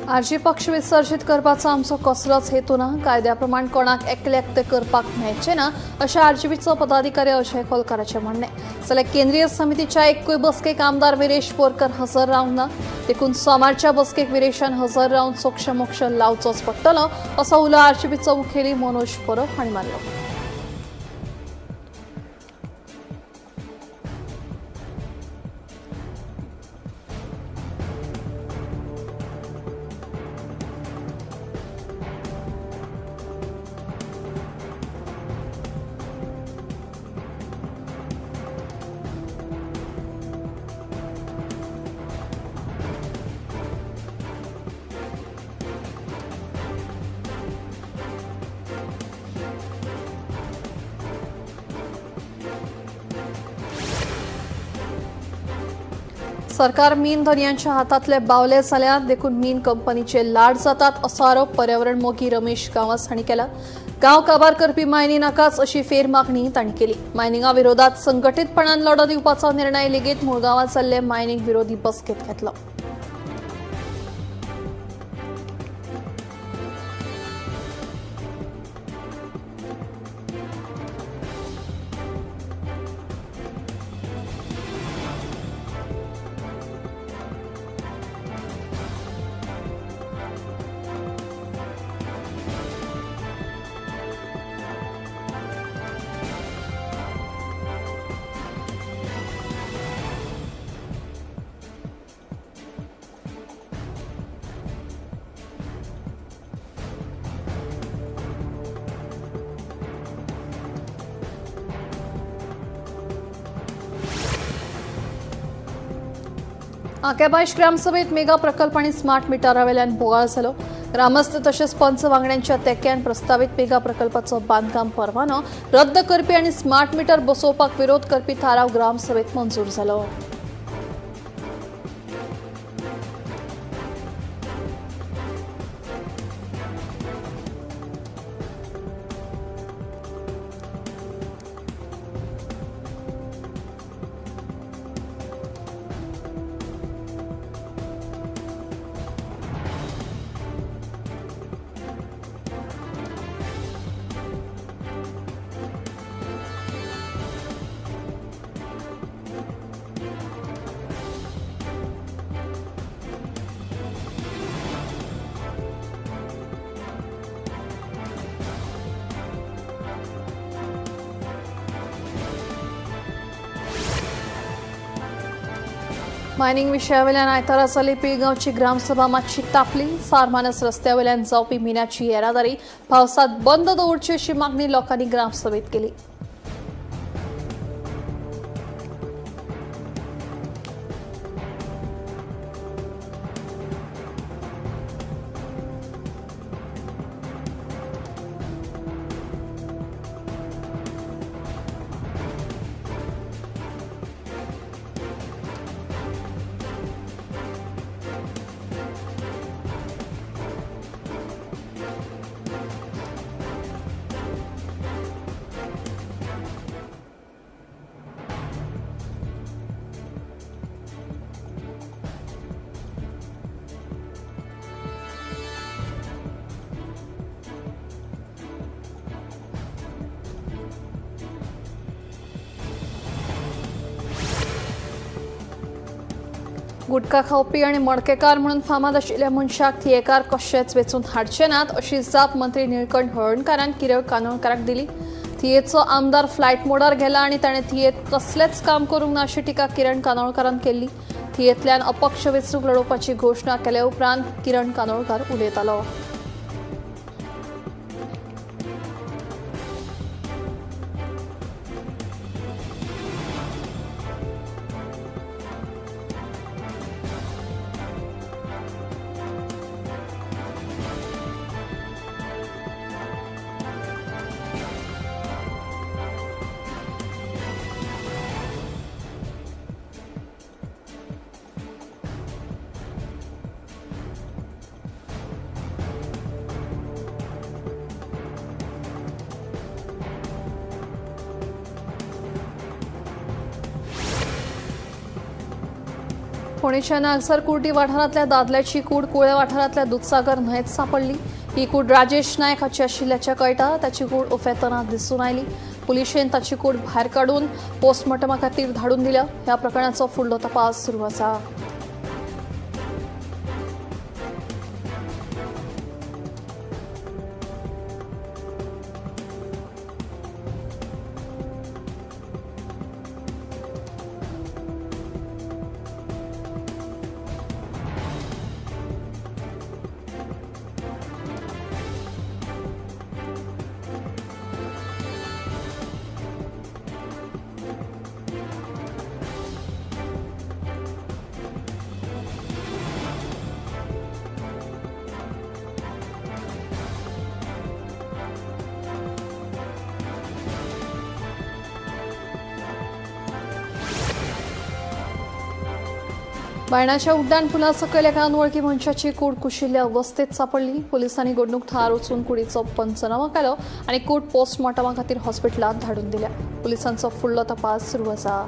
RG पक्ष विसर्जीत करपाचो आमचो कसलोच हेतू ना. कायद्या प्रमाण कोणाक एकल्याक ते करपाक मेळचें ना अशें आरजीपीचो पदाधिकारी अजय खोलकाराचें म्हणणें. जाल्यार केंद्रीय समितीच्या एकूय बसकेक आमदार विरेश बोरकर हजर रावंक ना. देखून सोमारच्या बसकेक विरेशान हजर रावन सोक्षमोक्ष लावचोच पडटलो असो उलो आरजीपीचो मुखेली मनोज परब हांणी मारलो. सरकार मीन धनयांच्या हातांतले बावले जाल्यात देखून मीन कंपनीचे लाड जातात असो आरोप पर्यावरण मोगी रमेश गांवस हांणी केला. गांव काबार करपी मायनी नाकाच अशी फेर मागणी तांणी केली. मायनिंगा विरोधात संघटीतपणान लढो दिवपाचो निर्णय लेगीत मुळगांवांत जाल्ले मायनिंग विरोधी बसकेंत घेतलो. आकेबायश ग्रामसभेत मेगा प्रकल्प आणि स्मार्ट मिटरावेल्यान बोवाळ जालो. ग्रामस्थ तशेंच पंच वांगड्यांच्या तेक्यान प्रस्तावीत मेगा प्रकल्पाचो बांदकाम परवानो रद्द करपी आणि स्मार्ट मीटर बसोवपाक विरोध करपी थाराव ग्रामसभेत मंजूर जालो. मायनिंग विशयावेल्यान आयतारा जाल्ली पिळगांवची ग्रामसभा मातशी तापली. सारमानस रस्त्यावेल्यान जावपी मिनाची येरादारी पावसात बंद दवरची अशी मागणी लोकांनी ग्रामसभेत केली. गुटखा खावपी आणि मडकेकार म्हणून फामाद आशिल्ल्या मनशाक थियेकार कशेच वेंचून हाडचे नात अशी जाप मंत्री निळकंठ हळर्णकारान किरण कानोळकाराक दिली. थियेचो आमदार फ्लायट मोडार गेला आनी ताणें थियेत कसलेंच काम करूंक ना अशी टिका किरण कानोळकारान केल्ली. थियेंतल्यान अपक्ष वेंचणूक लडोवपाची घोशणा केले उपरांत किरण कानोळकार उलयतालो. फोंडेच्या नागसर कुर्टी वाठारांतल्या दादल्याची कूड कुळे वाठारांतल्या दुदसागर न्हंयेत सांपडली. ही कूड राजेश नायक हाची आशिल्ल्याचें कळटा. ताची कूड उफेतना दिसून आयली. पुलिशेन ताची कूड भायर काडून पोस्टमॉर्टमा खातीर धाडून दिल्या. ह्या प्रकरणाचो फुडलो तपास सुरू आसा. बायणाच्या उड्डाण पुला सकयल एका अनवळखी मनशाची कूड कुशिल्ल्या अवस्थेत सापडली. पोलिसांनी घडणूक थळार वचून कुडीचो पंचनामा केलो आनी कूड पोस्टमॉर्टमा खातीर हॉस्पिटलांत धाडून दिल्या. पुलिसांचो फुडलो तपास सुरू आसा.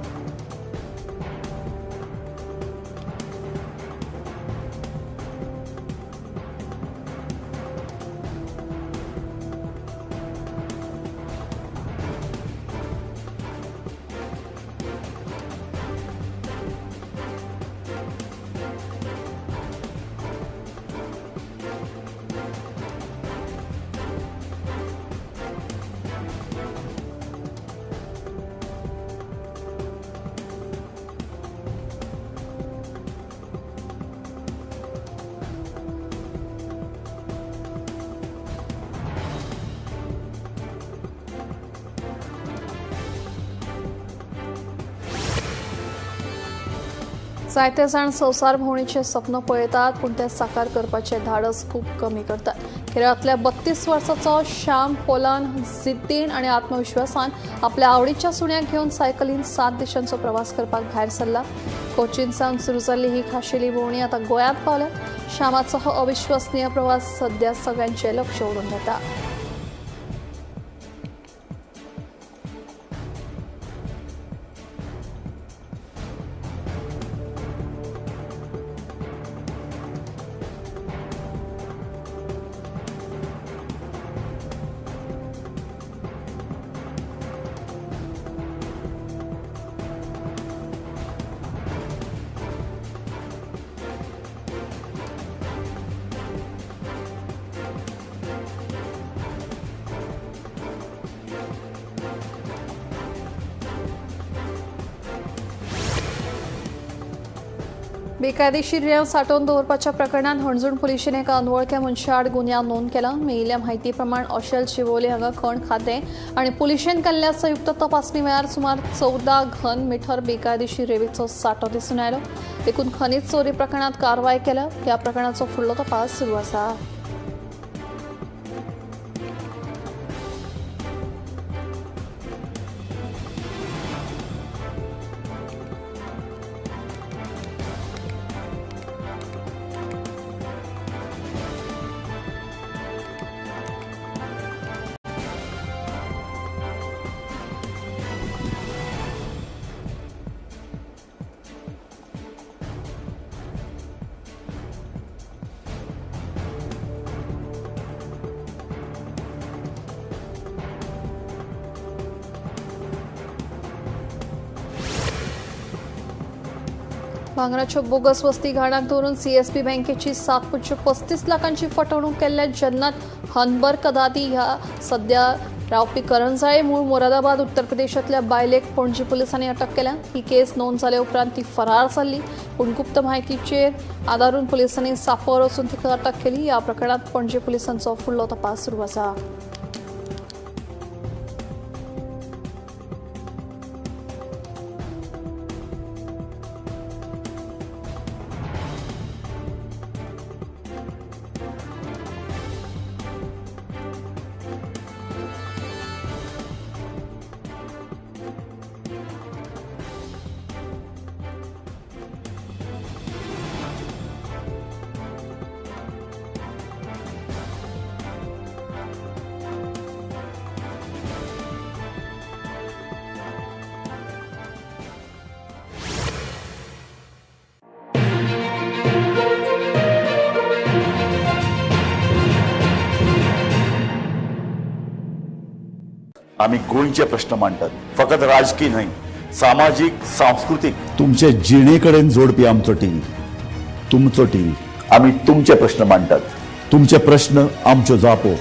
जायते जाण संवसार भोंवणीचें सपन पळयतात, पूण तें साकार करपाचें धाडस खूब कमी करतात. केरळांतल्या 32 वर्सांचो श्याम पोलान जिद्दीन आनी आत्मविश्वासान आपल्या आवडीच्या सुण्याक घेवन सायकलीन 7 देशांचो प्रवास करपाक भायर सरला. कोचीन सावन सुरू जाल्ली ही खाशेली भोंवणी आतां गोंयांत पावल्या. श्यामाचो हो अविश्वसनीय प्रवास सध्या सगळ्यांचें लक्ष ओडून घेता. बेकायदेशीर रेंव सांठोवन दवरपाच्या प्रकरणात हणजूण पुलिशेन एका अनवळख्या मनशा आड गुन्यांव नोंद केला. मेळिल्ल्या म्हायती प्रमाण ओशेल शिवोले हांगा खण खातें आनी पुलिशेन केल्ल्या संयुक्त तपासणी वेळार सुमार 14 घन मिटर बेकायदेशीर रेंवेचो सांठो दिसून आयलो. देखून खनीज चोरी प्रकरणात कारवाय केल्या. ह्या प्रकरणाचो फुडलो तपास सुरू आसा. भांगराच्यो बोगस वस्ती घाणाक दवरून सीएसबी बँकेची 7.35 लाखांची फटवणूक केल्ल्या जन्नत हनबर कदादी ह्या सध्या रावपी करंजाळे मूळ मोरादाबाद उत्तर प्रदेशांतल्या बायलेक पणजी पुलिसांनी अटक केल्या. ही केस नोंद जाले उपरांत ती फरार जाल्ली, पूण गुप्त म्हायतीचेर आदारून पुलिसांनी सापोर वचून तिका अटक केली. ह्या प्रकरणांत पणजी पुलिसांचो फुडलो तपास सुरू आसा. आमी गोंयचे प्रश्न मांडटात, फकत राजकी न्हय, सामाजीक, सांस्कृतीक, तुमचे जिणे कडेन जोडपी आमचो टीव्ही, तुमचो टीव्ही. आमी तुमचे प्रश्न मांडटात, तुमचे प्रश्न आमच्यो जापो,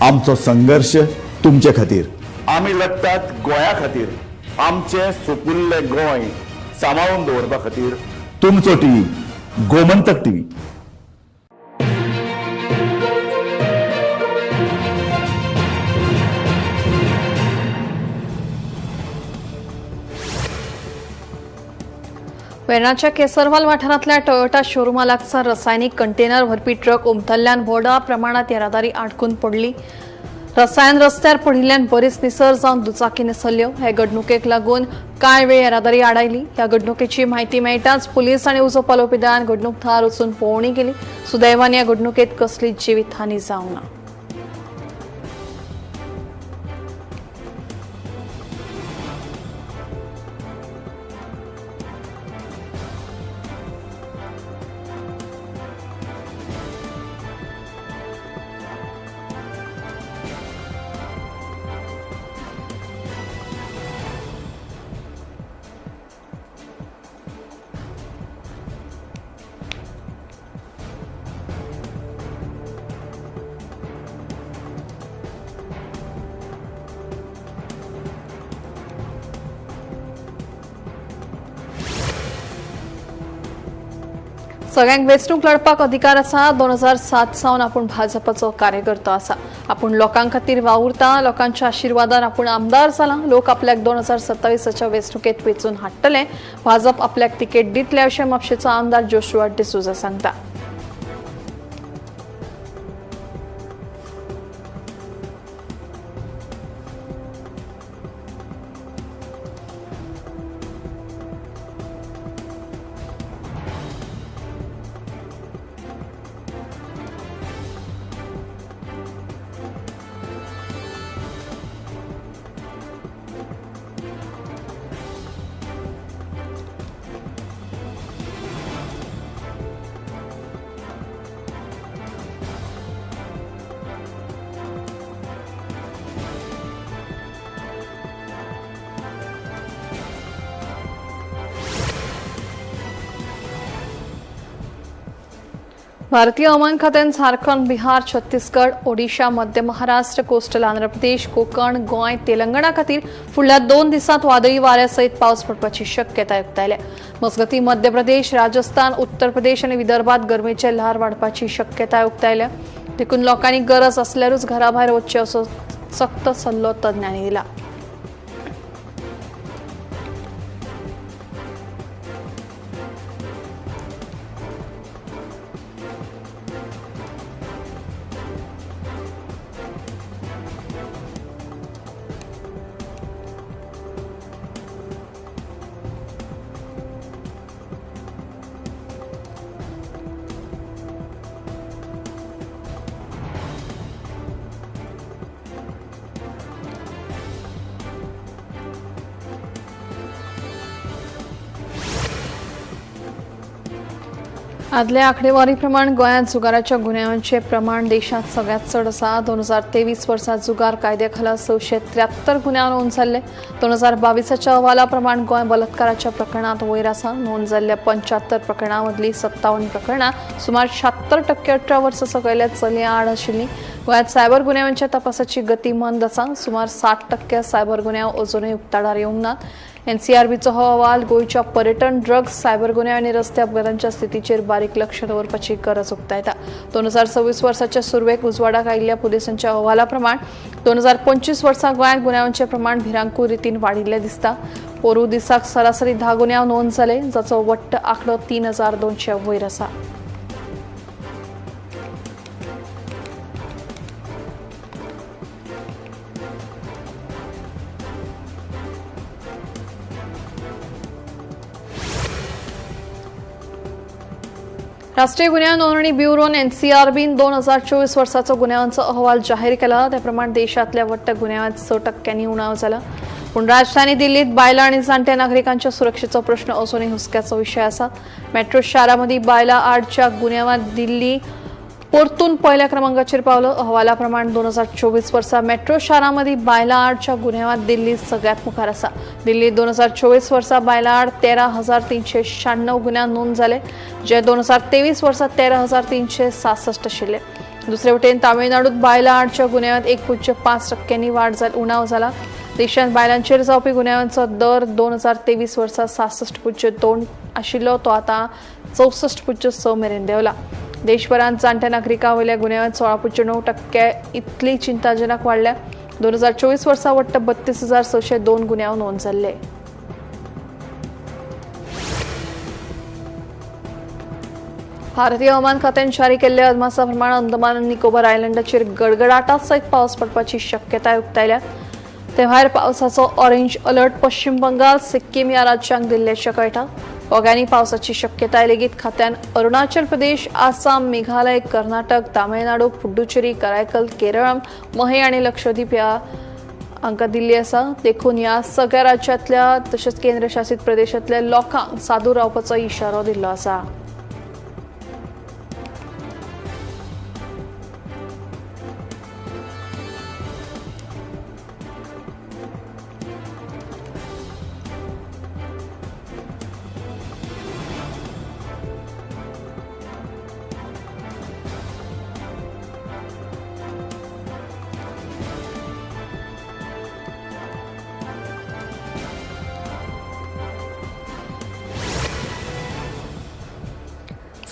आमचो संघर्श तुमचे खातीर. आमी लढटात गोंया खातीर, आमचें सुपुल्लें गोंय सांबाळून दवरपा खातीर. तुमचो टीव्ही, गोमंतक टीव्ही. वेर्णाच्या केसरवाल वाठारांतल्या टोयोटा शोरुमा लागसार रसायनीक कंटेनर व्हरपी ट्रक उमथल्ल्यान व्हडा प्रमाणात येरादारी आडकून पडली. रसायन रस्त्यार पडिल्ल्यान बरीच निसर जावन दुचाकी निसरल्यो. हे घडणुकेक लागून कांय वेळ येरादारी आडायली. ह्या घडणुकेची म्हायती मेळटाच पुलीस आनी उजो पालोवपी दळान घडणूक थळार वचून पळोवणी केली. सुदैवान ह्या घडणुकेत कसलीच जिवीत हानी जावंक ना. सगळ्यांक वेंचणूक लढपाक अधिकार आसा. 2007 सावन आपूण भाजपाचो कार्यकर्तो आसा. आपूण लोकां खातीर वावुरता. लोकांच्या आशिर्वादान आपूण आमदार जाला. लोक आपल्याक 2027च्या वेंचणुकेत वेंचून हाडटले. भाजप आपल्याक तिकेट दितले अशें म्हापशेचो आमदार जोशुआ डिसोजा सांगता. भारतीय हवामान खात्यान झारखंड, बिहार, छत्तीसगड, ओडिशा, मध्य महाराष्ट्र, कोस्टल आंध्र प्रदेश, कोकण, गोंय, तेलंगणा खातीर फुडल्या 2 दिसांत वादळी वाऱ्या सयत पावस पडपाची शक्यताय उक्तायल्या. मजगतीं मध्य प्रदेश, राजस्थान, उत्तर प्रदेश आनी विदर्भात गरमेचे ल्हार वाडपाची शक्यताय उक्तायल्या. देखून लोकांनी गरज आसल्यारूच घराभायर वचचें असो सक्त सल्लो तज्ञांनी दिला. आदल्या आंकडेवारी प्रमाण गोंयांत जुगाराच्या गुन्यांवांचें प्रमाण देशांत सगळ्यांत चड आसा. 2023 वर्सा जुगार कायद्या खाला 673 गुन्यांव नोंद जाल्ले. 2022च्या अहवाला प्रमाण गोंय बलात्काराच्या प्रकरणांत वयर आसा. नोंद जाल्ल्या 75 प्रकरणां मदलीं 57 प्रकरणां सुमार 76% 18 वर्सां सकयल्या चलयां आड आशिल्लीं. गोंयांत सायबर गुन्यांवांच्या तपासाची गती मंद आसा. सुमार 60% सायबर गुन्यांव अजुनूय उक्ताडार येवंक नात. एनसीआरबीचो हो अहवाल गोंयच्या पर्यटन, ड्रग्स, सायबर गुन्यांव आनी रस्ते अपघातांच्या स्थितीचेर बारीक लक्ष दवरपाची गरज उक्तायता. 2026 वर्साच्या सुरवेक उजवाडाक आयिल्ल्या पुलिसांच्या अहवाला प्रमाण 2025 वर्सा गोंयांत गुन्यांवांचें प्रमाण भिरांकूळ रितीन वाडिल्लें दिसता. पोरूं दिसाक सरासरी 10 गुन्यांव नोंद जाले, जाचो वट्ट आंकडो 3200 वयर आसा. राष्ट्रीय गुन्यांव नोंदणी ब्युरोन एनसीआरबीन 2024 वर्साचो गुन्यांवांचो अहवाल जाहीर केला. त्याप्रमाणे देशांतल्या वट्ट गुन्यांवांत 6% उणाव जाला. पूण राजधानी दिल्लीत बायलां आनी जाण्ट्या नागरिकांच्या सुरक्षेचो प्रश्न अजूनय हुस्क्याचो विशय आसा. मेट्रो शारामदीं बायलां आडच्या गुन्यांवांत दिल्ली परतून पयल्या क्रमांकाचेर पावलो. अहवाला प्रमाण 2024 वर्सा मेट्रो शारां मदीं बायलां आडच्या गुन्यांवांत दिल्ली सगळ्यांत मुखार आसा. दिल्लीत 2024 वर्सा बायलां आड 13,396 गुन्यांव नोंद जाले, जे 2023 वर्सा 13,366 आशिल्ले. दुसरे वटेन तामिळनाडूत बायलां आडच्या गुन्यांवांत 1.5% वाड उणाव जाला. देशांत बायलांचेर जावपी गुन्यांवांचो दर 2023 वर्सा 66.2 आशिल्लो, तो आतां 64.6 मेरेन देंवला. देशभरांत जाणट्या नागरिकां वयल्या गुन्यांवांत 16.9% इतली चिंताजनक वाडल्या. 2024 वर्सा वट्ट 32,602 गुन्यांव नोंद जाल्ले. भारतीय हवामान खात्यान जारी केल्ल्या अदमासा प्रमाण अंदमान आनी निकोबार आयलंडाचेर गडगडाटा सयत पावस पडपाची शक्यताय उक्तायल्या. ते भायर पावसाचो ऑरेंज अलर्ट पश्चिम बंगाल, सिक्कीम ह्या राज्यांक दिल्ल्याचें कळटा. ओग्यांनी पावसाची शक्यताय लेगीत खात्यान अरुणाचल प्रदेश, आसाम, मेघालय, कर्नाटक, तामिळनाडू, पुडुचेरी, करायकल, केरळ, महे आनी लक्षद्वीप ह्या हांकां दिल्ली आसा. देखून ह्या सगळ्या राज्यांतल्या तशेंच केंद्रशासीत प्रदेशांतल्या लोकांक सादूर रावपाचो इशारो दिल्लो आसा.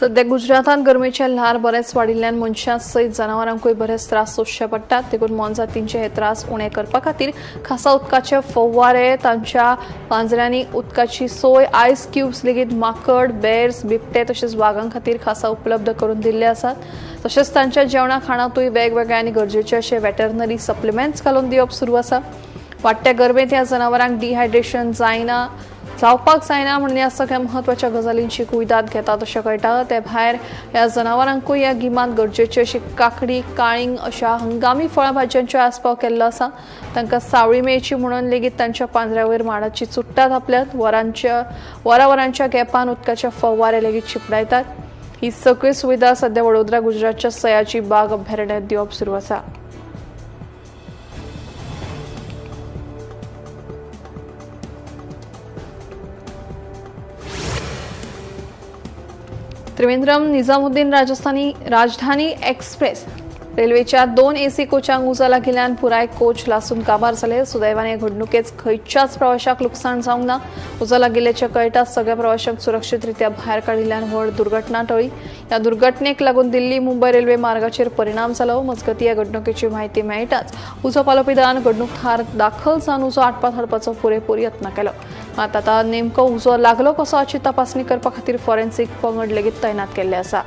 सध्या गुजरातांत गरमेचें ल्हार बरेंच वाडिल्ल्यान मनशां सयत जनावरांकूय बरेच त्रास सोंसचे पडटात. देखून मोनजातींचे हे त्रास उणे करपा खातीर खासा उदकाचे फव्वारे, तांच्या पांजऱ्यांनी उदकाची सोय, आयस क्यूब्स लेगीत माकड, बेर्स, बिबटे तशेंच वागां खातीर खासा उपलब्ध करून दिल्ले आसात. तशेंच तांच्या जेवणा खाणांतूय वेगवेगळे आनी गरजेचे अशे वेटरनरी सप्लिमेंट्स घालून दिवप सुरू आसा. वाडट्या गरमेंत ह्या जनावरांक डिहायड्रेशन जायना जावपाक जायना म्हणून ह्या सगळ्या म्हत्वाच्या गजालींची कुयदाद घेतात अशें कळटा. ते भायर ह्या जनावरांकूय ह्या गिमांत गरजेची अशी काकडी, काळींग अशा हंगामी फळां भाजयांचो आस्पाव केल्लो आसा. तांकां सावळी मेळची म्हणून लेगीत तांच्या पांजऱ्या वयर माडाची चुट्टां थापल्यात. वरां वरांच्या गॅपान उदकाचे फवारे लेगीत शिंपडायतात. ही सगळी सुविधा सध्या वडोदरा गुजरातच्या सयाजी बाग अभयारण्यात दिवप सुरू आसा. त्रिवेंद्रम निजामुद्दीन राजस्थानी राजधानी एक्सप्रेस रेल्वेच्या 2 एसी कोचांक उजो लागिल्ल्यान पुराय कोच लासून काबार जाले. सुदैवान हे घडणुकेत खंयच्याच प्रवाशाक लुकसाण जावंक ना. उजो लागिल्ल्याचें कळटाच सगळ्या प्रवाशांक सुरक्षीतरित्या भायर काडिल्ल्यान व्हड दुर्घटना टळ्ळी. ह्या दुर्घटनेक लागून दिल्ली मुंबय रेल्वे मार्गाचेर परिणाम जालो. मजगतीं ह्या घडणुकेची म्हायती मेळटाच उजो पालोवपी दळान घडणूक थार दाखल जावन उजो आटपात हाडपाचो पुरेपूर यत्न केलो. मात आतां नेमको उजो लागलो कसो हाची तपासणी करपा खातीर फॉरेन्सिक पंगड लेगीत तैनात केल्ले आसा.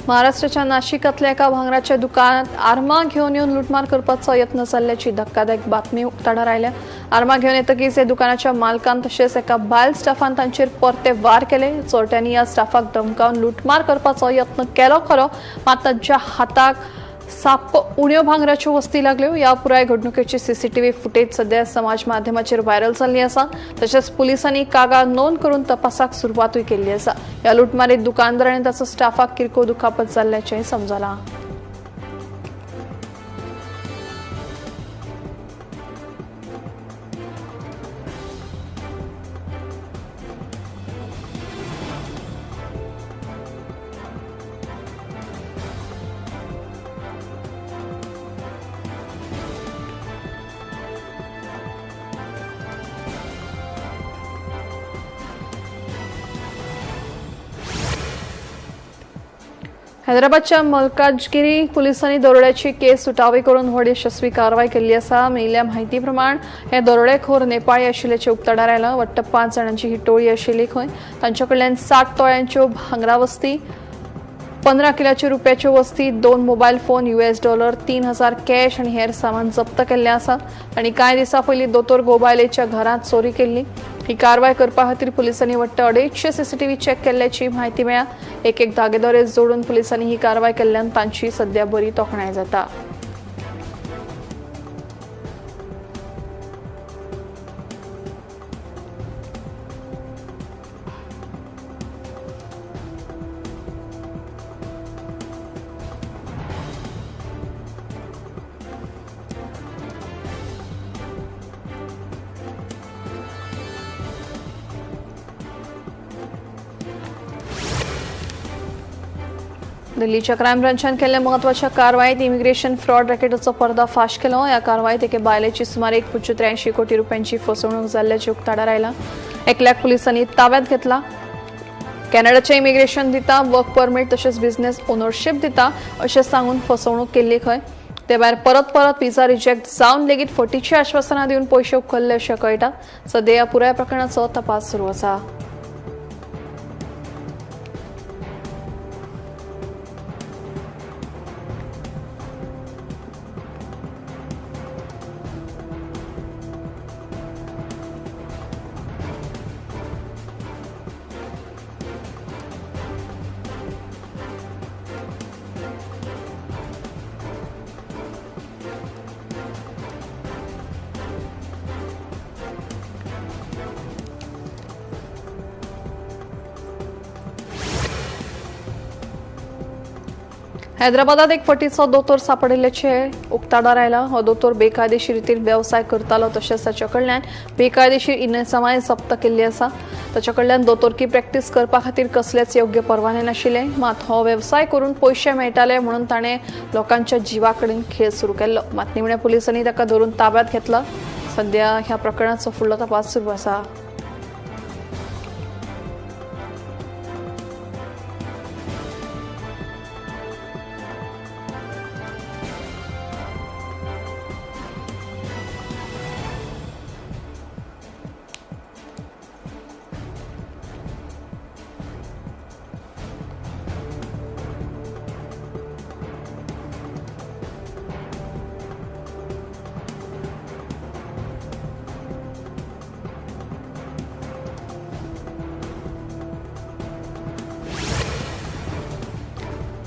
महाराष्ट्राच्या नाशिकातल्या एका भांगराच्या दुकानात आर्मां घेवन येवन लुटमार करपाचो यत्न जाल्ल्याची धक्कादायक बातमी उक्ताडार आयल्या. आर्मां घेवन येतकीच हे दुकानाच्या मालकान तशेंच एका बायल स्टाफान तांचेर परते वार केले. चोरट्यांनी ह्या स्टाफाक धमकावन लुटमार करपाचो यत्न केलो खरो, मात तांच्या हाताक साप्प उण्यो भांगराच्यो वस्ती लागल्यो. ह्या पुराय घडणुकेची सीसीटीव्ही फुटेज सध्या समाज माध्यमाचेर व्हायरल जाल्ली आसा. तशेंच पुलिसांनी कागाळ नोंद करून तपासाक सुरवातूय केल्ली आसा. ह्या लुटमारीत दुकानदार आनी ताचो स्टाफाक किरकोळ दुखापत जाल्ल्याचेंय समजलां. हैदराबादच्या मलकाजगिरी पोलिसांनी दरोड्याची केस सुटावी करून व्हड यशस्वी कारवाय केल्ली आसा. मेळिल्ल्या म्हायती प्रमाण हे दरोडेखोर नेपाळी आशिल्ल्याचें उक्ताडार आयलां. वट्ट 5 जाणांची ही टोळी आशिल्ली खंय. तांच्या कडल्यान 60 तोळ्यांच्यो भांगरा वस्ती, 15 किलाचे रुपयाच्यो वस्ती, 2 mobile phone, US dollar 3000 cash आनी हेर सामान जप्त केल्लें आसा. आनी कांय दिसां पयलीं दोतोर गोबायलेच्या घरांत चोरी केल्ली. ही कारवाय करपा खातीर पुलिसांनी वट्ट 250 सीसीटीव्ही चॅक केल्ल्याची म्हायती मेळ्ळ्या. एक एक धागेदोरे जोडून पुलिसांनी ही कारवाय केल्ल्यान तांची सध्या बरी तोखणाय जाता. दिल्लीच्या क्रायम ब्रांचान केल्ल्या म्हत्वाच्या कारवायेत इमिग्रेशन फ्रॉड रॅकेटाचो पर्दाफाश केलो. ह्या कारवायेत एके बायलेची सुमार 1.83 कोटी रुपयांची फसवणूक जाल्ल्याचें उक्ताडार आयलां. एकल्याक पुलिसांनी ताब्यात घेतला. कॅनडाचें इमिग्रेशन दिता, वर्क परमीट तशेंच बिझनेस ओनरशीप दिता अशें सांगून फसवणूक केल्ली खंय. ते भायर परत परत विजा रिजेक्ट जावन लेगीत फटीची आश्वासनां दिवन पयशे उखल्ले अशें कळटा. सध्या ह्या पुराय प्रकरणाचो तपास सुरू आसा. हैदराबादात एक फटीचो दोतोर सापडिल्ल्याचे उक्ताडार आयला. हो दोतोर बेकायदेशीर रितीन वेवसाय करतालो, तशेंच ताच्या कडल्यान बेकायदेशीर इनेसांवांय जप्त केल्ली आसा. ताच्या कडल्यान दोतोरकी प्रॅक्टीस करपा खातीर कसलेच योग्य परवाने नाशिल्ले. मात हो वेवसाय करून पयशे मेळटाले म्हणून ताणें लोकांच्या जिवा कडेन खेळ सुरू केल्लो. मात निमण्या पुलिसांनी ताका धरून ताब्यात घेतला. सध्या ह्या प्रकरणाचो फुडलो तपास सुरू आसा.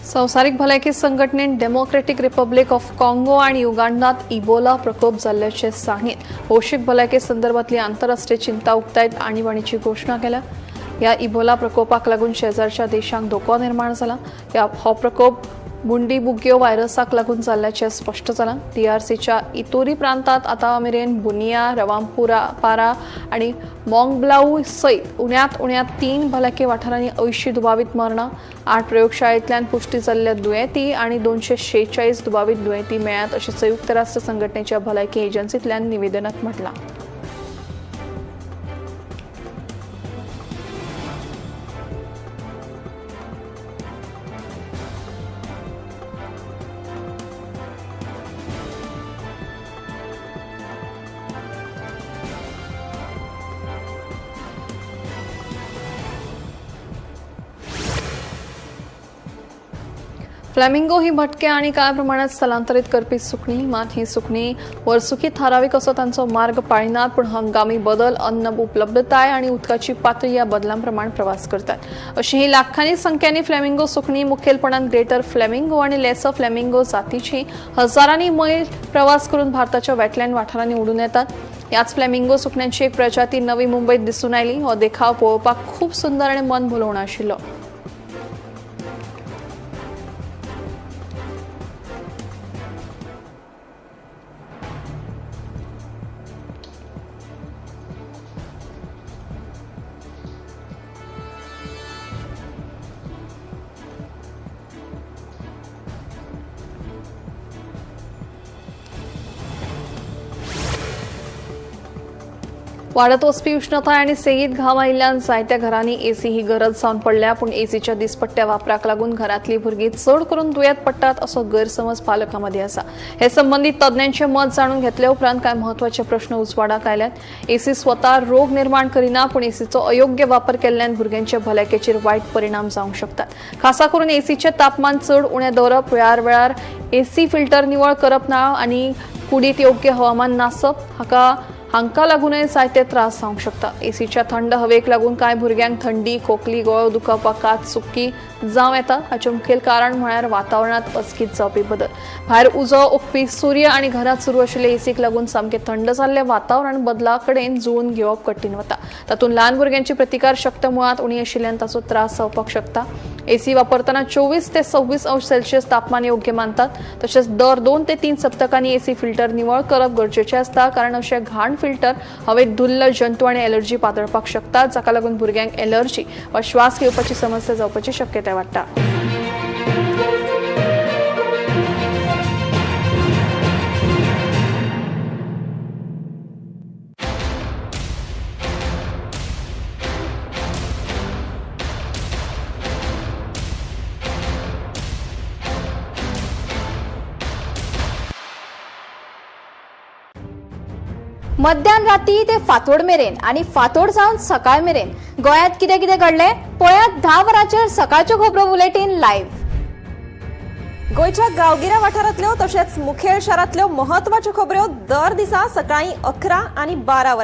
संवसारीक भलायकी संघटनेन डेमोक्रेटीक रिपब्लिक ऑफ काँगो आनी युगांडात इबोला प्रकोप जाल्ल्याचें सांगीत भौशीक भलायके संदर्भातली आंतरराष्ट्रीय चिंता उक्तायत आणीबाणीची घोशणा केल्या. ह्या इबोला प्रकोपाक लागून शेजारच्या देशांक धोको निर्माण जाला. हो प्रकोप बुंडीबुग्यो व्हायरसाक लागून जाल्ल्याचें स्पश्ट जालां. डीआरसीच्या इतोरी प्रांतात आतां मेरेन बुनिया, रवामपुरा पारा आनी मॉंगब्लाऊ सयत उण्यांत उण्या 3 भलायकी वाठारांनी 80 दुबावीत मरणां, 8 प्रयोगशाळेंतल्यान पुष्टी जाल्ल्या दुयेंती आनी 246 दुबावीत दुयेंती मेळ्ळ्यात अशें संयुक्त राष्ट्र संघटनेच्या भलायकी एजन्सींतल्यान निवेदनांत म्हटलां. फ्लॅमिंगो ही भटके आनी कांय प्रमाणात स्थलांतरीत करपी सुकणी. मात ही सुकणी वर्सुकी थारावीक असो तांचो मार्ग पाळिनात, पूण हंगामी बदल, अन्न उपलब्धताय आनी उदकाची पातळी ह्या बदलां प्रमाण प्रवास करतात. अशी ही लाखांनी संख्यांनी फ्लॅमिंगो सुकणी मुखेलपणान ग्रेटर फ्लॅमिंगो आनी लेसर फ्लॅमिंगो जातीची हजारांनी मैल प्रवास करून भारताच्या वेटलँड वाठारांनी उडून येतात. ह्याच फ्लॅमिंगो सुकण्यांची एक प्रजाती नवी मुंबयत दिसून आयली. हो देखाव पळोवपाक खूब सुंदर आनी मन भुलोवणो आशिल्लो. वाडत वचपी उश्णताय आनी सेगीत घाम आयिल्ल्यान जायत्या घरांनी एसी ही गरज जावन पडल्या. पूण एसीच्या दिसपट्ट्या वापराक लागून घरांतलीं भुरगीं चड करून दुयेंत पडटात असो गैरसमज पालकां मदीं आसा. हे संबंदी तज्ञांचें मत जाणून घेतले उपरांत कांय म्हत्वाचे प्रश्न उजवाडाक आयल्यात. एसी स्वता रोग निर्माण करिना, पूण एसीचो अयोग्य वापर केल्ल्यान भुरग्यांचे भलायकेचेर वायट परिणाम जावंक शकतात. खासा करून एसीचें तापमान चड उणें दवरप, वेळार वेळार एसी फिल्टर निवळ करप ना आनी कुडींत योग्य हवामान नासप हाका हांकां लागूनय जायते त्रास जावंक शकता. एसीच्या थंड हवेक लागून कांय भुरग्यांक थंडी, खोकली, गळो दुखप वा कात सुक्की जावं येता. हाचें मुखेल कारण म्हळ्यार वातावरणांत अचकीत जावपी बदल. भायर उजो ओकपी सूर्य आनी घरांत सुरू आशिल्ले एसीक लागून सामकें थंड जाल्लें वातावरण बदला कडेन जुळून घेवप कठीण वता. तातूंत ल्हान भुरग्यांची प्रतिकार शक्त मुळांत उणी आशिल्ल्यान ताचो त्रास जावपाक शकता. एसी वापरतना 24 ते 26 अंश सेल्सियस तापमान योग्य मानतात. तशेंच दर 2 ते 3 सप्तकांनी एसी फिल्टर निवळ करप गरजेचें आसता, कारण अशे घाण फिल्टर हवेत धुल्ल, जंतू आनी एलर्जी पातळपाक शकतात, जाका लागून भुरग्यांक एलर्जी वा श्वास घेवपाची समस्या जावपाची शक्यताय वाडटा. मध्यान राती ते फांतोड मेरेन आनी फांतोड जावन सकाळ मेरेन गोंयांत कितें कितें घडलें पळयात 10 वरांचेर सकाळच्यो खबरो बुलेटीन लायव्ह. गोंयच्या गांवगिऱ्या वाठारांतल्यो तशेंच मुखेल शारांतल्यो म्हत्वाच्यो खबऱ्यो दर दिसा सकाळीं 11 आनी 12 वरां.